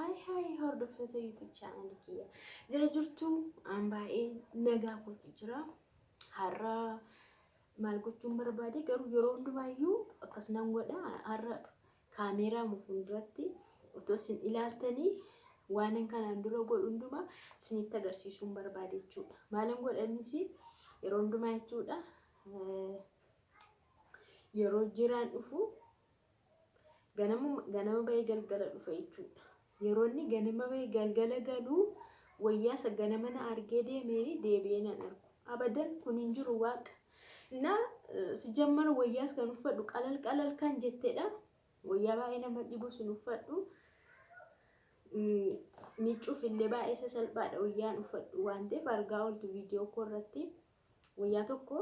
Haay haay, hordoftoota YouTube channelii kiyya. Jira jirtu? An baay'ee nagaa kooti jira. Har'a maal gochuun barbaade garuu? Yeroo hundumaayyuu akkas nan godha. Har'a kaameeraa fuulduratti otoo isin ilaaltanii waan kanaan dura godhu hundumaa isinitti agarsiisuun barbaade jechuudha. Maalan godhanis yeroo hundumaa jechuudha. Yeroo jiraan dhufu ganama ganama bahee galgala dhufa jechuudha. Yeroo inni ganama bahee galgala galuu wayyaa isa ganama na argee deemee deebi'ee nan argu. Abadan kun hin jiru waaqa. Na sijammara wayyaas kan uffadhu qalal qalal kan jettedha. Wayyaa baay'ee nama dhibu sun uffadhu. Miiccuuf illee baay'ee sasalphaadha wayyaan uffadhu waan ta'eef, argaa ooltu viidiyoo koo irratti. Wayyaa tokko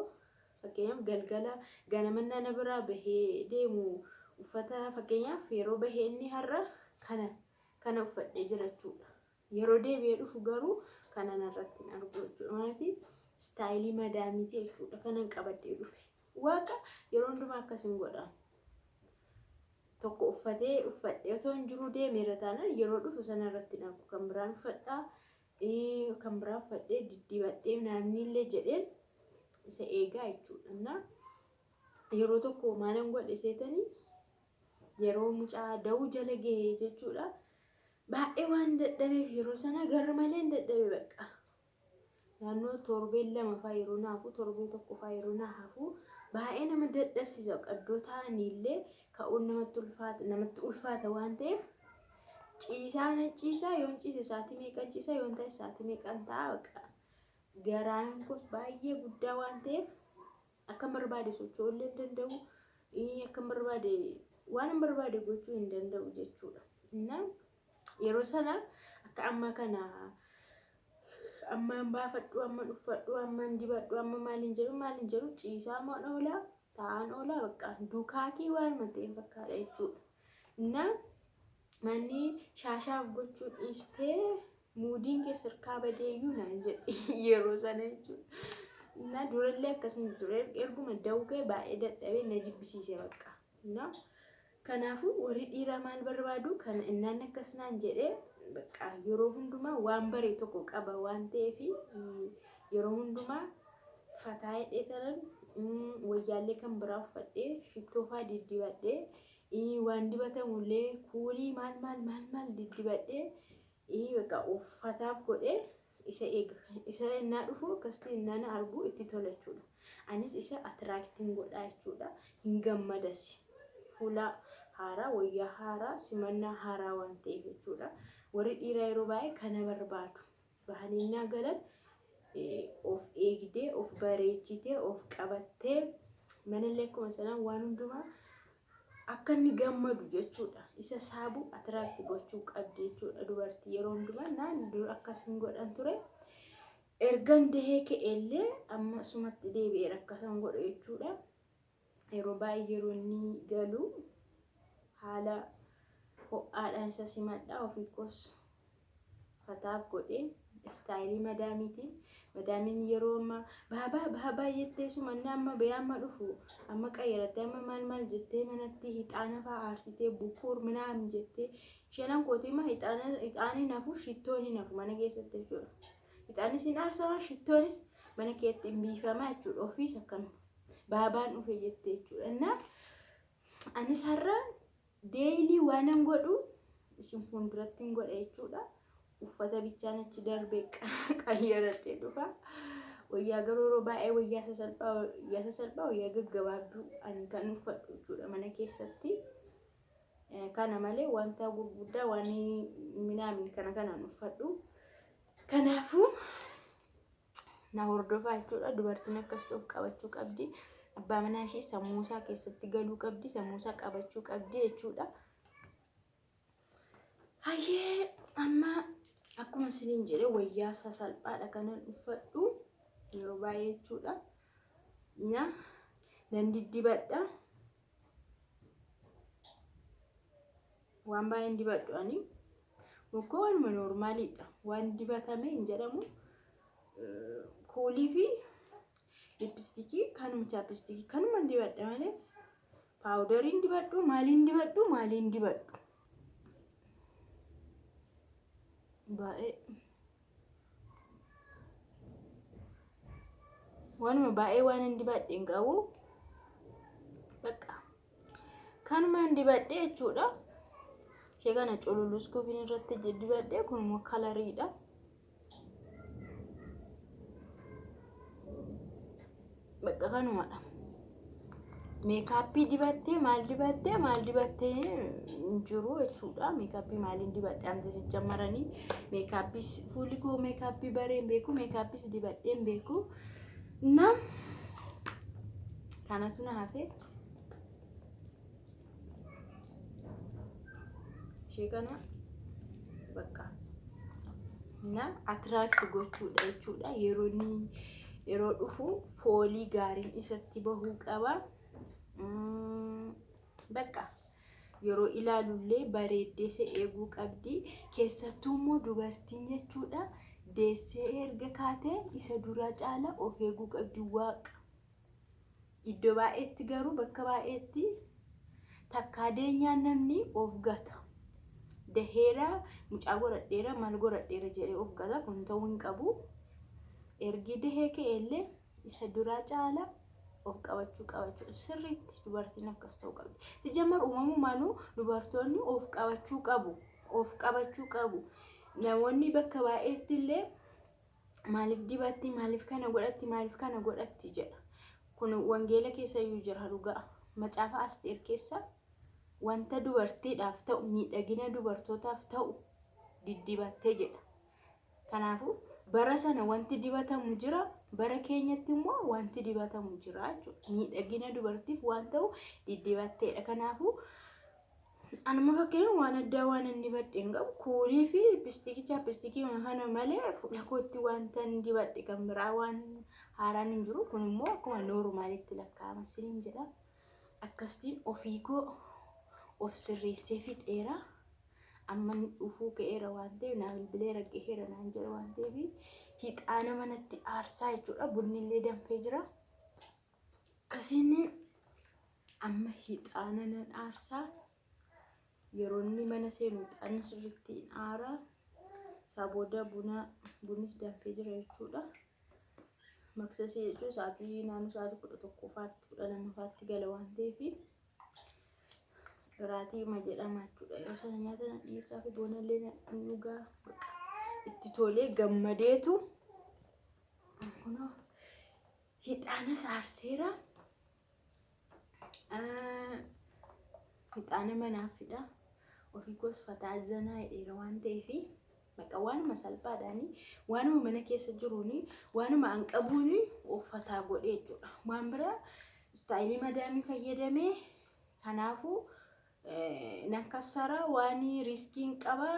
fakkeenyaaf galgala ganama nana biraa bahee deemu uffata, fakkeenyaaf yeroo bahee inni har'a kana kana uffadhee jira jechuudha. Yeroo deebi'ee dhufu garuu kana narratti hin argu jechuudha. Maaliif? Style madaamiiti jechuudha kanan qabadhee dhufe. Waaqa, yeroo hundumaa akkas hin godhan. Tokko uffatee uffadhee otoo hin jiruu deemeera taanaan yeroo dhufu sana irratti hin argu. Kan biraan uffadhaa, kan biraa uffadhee diddibadhee naamni illee jedheen isa eegaa jechuudha. Innaa yeroo tokko maalan godhe seetanii? Yeroo mucaa da'uu jala gahee jechuudha. Baay'ee waan dadhabeef, yeroo sana gara malee hin dadhabe bakka. Naannoo torbeen 2 fa'aa yeroo naafu, torbee 1 fa'aa yeroo naa hafu, baay'ee nama dadhabsiisa. Qaddoo ta'anii illee ka'uun namatti ulfaata waan ta'eef, ciisaa nan ciisaa, yoon ciise sa'aatii meeqan ciisa, yoon ta'e sa'aatii meeqan ta'a bakka. Garaan koos baay'ee guddaa waan ta'eef akka barbaade socho'uu illee hin danda'u. Akka barbaade waan barbaade gochuu hin danda'u jechuudha. Innaa yeroo sana akka ammaa kana ammaan baafadhu, amman uffadhu, amman dibadhu, amma maaliin jedhu maaliin jedhu, ciisaa maan oolaa, taa'aan oolaa, bakka dukaakii waan ta'e fakkaata jechuudha. Innaa manni shaashaaf gochuu dhiistee moodiin kee sirkaa badeeyyuu naan jedhe yeroo sana jechuudha. Innaa durallee akkasuma ture, erguma da'uu kee baay'ee dadhabee na jibbisiise bakka. Innaa kanaafuu warri dhiiraa maal barbaadu? Kana innaan akkas naan jedhee, bakka yeroo hundumaa waan bare tokko qaba waan ta'eef, yeroo hundumaa fataa hidhee taran wayyaallee kan biraa uffadhee, shittoo fa'aa diddibadhee, waan dibatamullee kuulii maal maal maal maal diddibadhee, bakka uffataaf godhee isa eega. Isa innaa dhufu akkasitti innaa na argu itti tola jechuudha. Anis isa attractiin godhaa jechuudha. Hin gammadas. Fuula haaraa, wayyaa haaraa, simannaa haaraa waan ta'eef jechuudha. Warri dhiiraa yeroo baay'ee kana barbaadu. Bahanii innaa galan of eegdee, of bareechitee, of qabattee, manallee akkuma sanaan waan hundumaa akka inni gammadu jechuudha. Isa saabu attract gochuu qabdi jechuudha dubartii yeroo hundumaa. Naan dur akkas hin godhan ture. Ergan dahee ka'ellee amma sumatti deebi'eera akkasan godhu jechuudha. Yeroo baay'ee yeroo inni galu haala ho'aadhaan isa simadha. Ofii koos fataaf godhee style madaamiitiin, madaamiin yeroo amma baabaa baabaa jettee sumanne, amma bahee amma dhufu amma qayyarattee, amma maal maal jettee, manatti hixaana fa'aa aarsitee, bukuur minaan jettee, isheen kootii ma hixaanii nafu, shittoon hin hafu mana keessatti jechuudha. Hixaanis hin aarsama, shittoonis mana keetti hin biifama jechuudha. Ofiis akkanuma baabaan dhufe jettee jechuudha. Innaa anis har'a daily waanan godhu isin fuulduratti hin godha jechuudha. Uffata bichaan achi darbee qayyaradhee dhufa. Wayyaa garuu yeroo baay'ee wayyaa sasalphaa, wayyaa sasalphaa, wayyaa gaggabaabduu ani kan uffadhu jechuudha mana keessatti. Kana malee wanta gurguddaa waan minaamin kana kanaan uffadhu. Kanaafuu na hordofaa jechuudha. Dubartiin akkasitti of qabachuu qabdi. Abbaa manaa ishee sammuu isaa keessatti galuu qabdi. Sammuu isaa qabachuu qabdi jechuudha. Hayyee, amma akkuma isiniin jedhe wayyaa sasalphaadha kanan uffadhu yeroo baay'ee jechuudha. Nan diddibadha. Waan baay'een dibadhu ani. Mukkoo waanuma normaliidha. Waan dibatame hin jedhamu. Kuulii fi lipstickii kanuma, chapstickii kanuma dibadha malee powderiin dibadhu, maaliin dibadhu, maaliin dibadhu. Baay'ee waanuma baay'ee waan hin dibadhe hin qabu. Bakka kanuma hin dibadhe jechuudha. Ishee kana cululuskuufin irratti dibadhe, kun immoo kalariidha. Bakka kanumadha. Makeup dibattee, maal dibattee, maal dibattee hin jiru jechuudha. Makeup maaliin dibadhe amte sijjammaranii makeupis fuulli koo makeup baree hin beeku, makeupis dibadhee hin beeku. Nam kanatu na hafe. Ishee kana bakka na attract gochuudha jechuudha. Yeroo inni yeroo dhufu foolii gaariin isatti bahuu qaba. Bakka yeroo ilaalullee bareeddee isa eeguu qabdi. Keessattuu immoo dubartiin jechuudha, deessee erga kaatee isa dura caala of eeguu qabdi, waaqa. Iddoo baay'eetti garuu, bakka baay'eetti takkaa deenyaan namni of gata. Daheera, mucaa godhadheera, maal godhadheera jedhee of gata. Kun ta'uu hin qabu. Ergi dahee ka'ellee isa duraa caala of qabachuu qabachuu sirriitti dubartiin akkas ta'uu qabdi. Sijjamar uumamumaanuu dubartoonni of qabachuu qabu. Of qabachuu qabu. Namoonni bakka baay'eetti illee maaliif dibatti, maaliif kana godhatti, maaliif kana godhatti jedha. Kun wangeela keessa iyyuu jira dhugaa. Macaafa Asteer keessa wanta dubartiidhaaf ta'u, miidhagina dubartootaaf ta'u diddibattee jedha. Kanaafuu bara sana wanti dibatamu jira, bara keenyatti immoo wanti dibatamu jira jechuudha. Miidhagina dubartiif waan ta'u diddibatteedha. Kanaafuu anuma fakkeenya waan addaa waan inni dibadhe hin qabu. Kuulii fi lipstick, chapstick kana malee fuula kootti wanta inni dibadhe kan biraa waan haaraan hin jiru. Kun immoo akkuma normalitti lakkaa'ama siniin jedha. Akkasitiin ofii koo of sirreessee fixeera. Amma dhufuu ka'eera waan ta'eef, naa bilbileera, gaheera naan jedha waan ta'eef, hixaana manatti aarsaa jechuudha. Bunni illee danfee jira. Akkasiin amma hixaana nan aarsaa. Yeroo inni mana seenu hixaanni sirriitti hin aara. Isaa booda buna, bunnis danfee jira jechuudha. Maksasii jechuun sa'aatii naannoo sa'aatii 11 faatti, 12 faatti gala waan ta'eef, biraatii ma jedhama jechuudha. Yeroo sana nyaata nan dhiyeessaa fi buna illee nan dhugaa, itti tolee gammadeetu. Kunoo hixaanas aarseera. Hixaana manaafidha. Ofii koos fataa zanaa jedheera waan ta'eef, maqaa waanuma salphaadhaani, waanuma mana keessa jiruuni, waanuma an qabuuni uffataa godhee jechuudha. Waan biraa style madaamii fayyadamee kanaafuu nan kassara, waan riskiin qaba,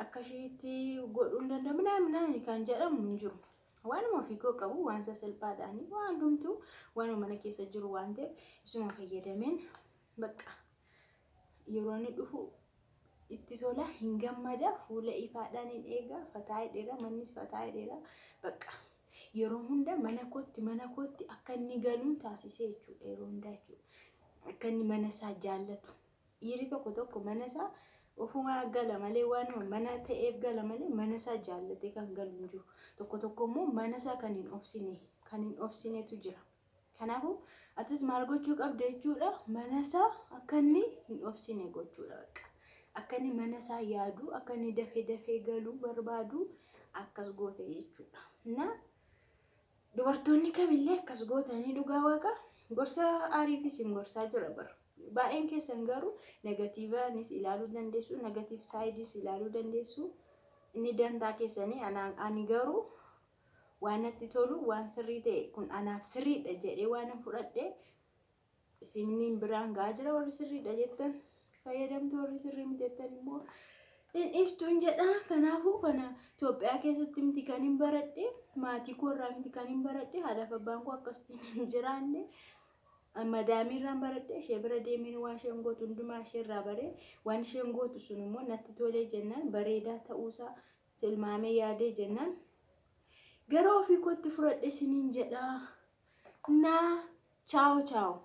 akka isheetti godhuu hin danda'amu minaamin kan jedhamu hin jiru. Waanuma ofii koo qabu, waan sasalphaadhaani, waan hundumtuu waanuma mana keessa jiru waan ta'eef, isuma fayyadameen bakka yeroo inni dhufu itti tola, hin gammada, fuula ifaadhaan hin eega, fataa hidheera, mannis fataa hidheera. Bakka yeroo hunda mana kootti akka inni galuun taasisee jechuudha, yeroo hundaa jechuudha. Akka inni mana isaa jaallatu. Dhiirri tokko tokko mana isaa ofumaa gala malee, waanuma mana ta'eef gala malee, mana isaa jaallatee kan galu hin jiru. Tokko tokko immoo mana isaa kan hin obsinetu jira. Kanaafuu atis maal gochuu qabda jechuudha? Mana isaa akka inni hin obsine gochuudha bakka. Akka inni mana isaa yaadu, akka inni dafee dafee galuu barbaadu akkas goote jechuudha. Na dubartoonni kamillee akkas gootanii, dhugaa waaqa gorsa aariifis hin gorsaa jira bara. Baay'een keessan garuu negativeanis ilaaluu dandeessu, negative sideis ilaaluu dandeessu. Inni dantaa keessanii, ani garuu waan natti tolu, waan sirrii ta'e, kun anaaf sirriidha jedhee waan fudhadhe isiniin biraan ga'aa jira. Warri sirriidha jettan fayyadamtu, warri sirrii miti jettan immoo hin dhiistuun jedha. Kanaafuu kana Itoophiyaa keessatti miti kan hin baradhe, maatii koo irraa miti kan hin baradhe, haadhaaf abbaan koo akkasitti hin jiraanne. Madaamii irraan baradhe, ishee bira deemeen waan isheen gootu hundumaa ishee irraa baree, waan isheen gootu sun immoo natti tolee jennaan, bareedaa ta'uusaa tilmaamee yaadee jennaan, gara ofii kootti fudhadhe isiniin jedha. Naa chaawo chaawo.